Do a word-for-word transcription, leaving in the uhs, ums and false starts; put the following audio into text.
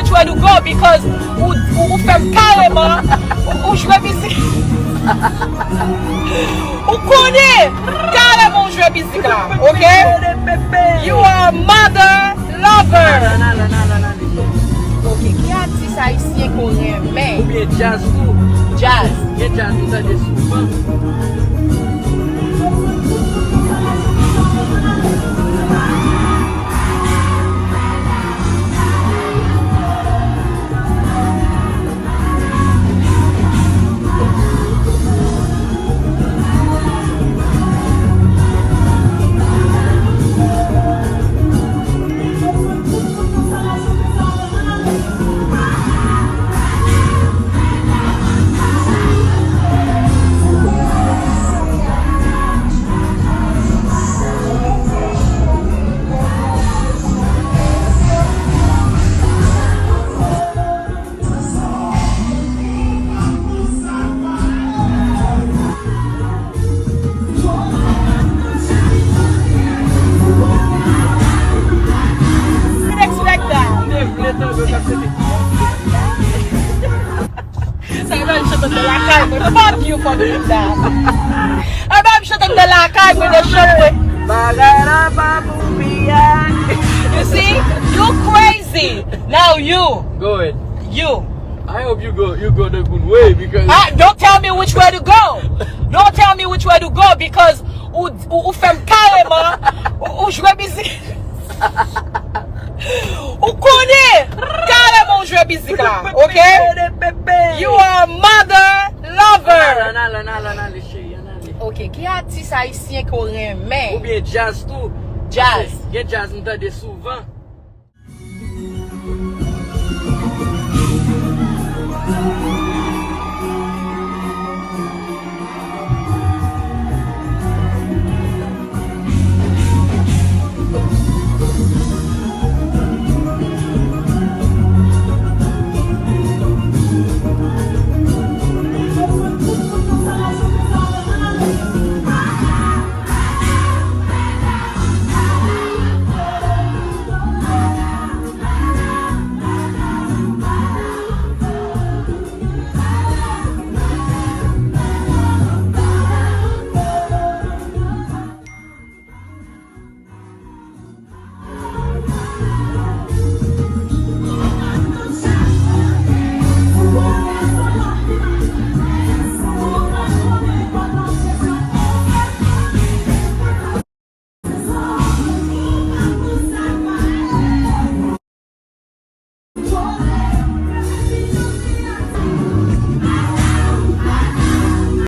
Which way to go because ou, ou, ou fè m kareman ou, ou jwe mizik. Ou konnen kareman ou jwe mizik la, ok? You are a mother lover. Ok, ki atis ayisyen ke w renmen? Oubyen djaz tou? Djaz. Gen djaz m tande souvan. Didn't expect that. Sa e bèl chante nan lakay mwen. Fuck you for doing that. E bèl chante nan lakay mwen de chante. Bagay la pa pou piya. You see? You crazy. Now you. Go ahead. You. I hope you go, you go the good way because. Ah, don't tell me which way to go. Don't tell me which way to go because ou, ou, ou fè m kareman ou, ou jwe mizik. Ou konnen kareman ou jwe mizik la, ok? You are a mother lover. Ann ale, ann ale, ann ale, cheri, ann ale. Ok, ki atis ayisyen ke w renmen? Oubyen djaz tou? Djaz. Gen djaz m tande souvan.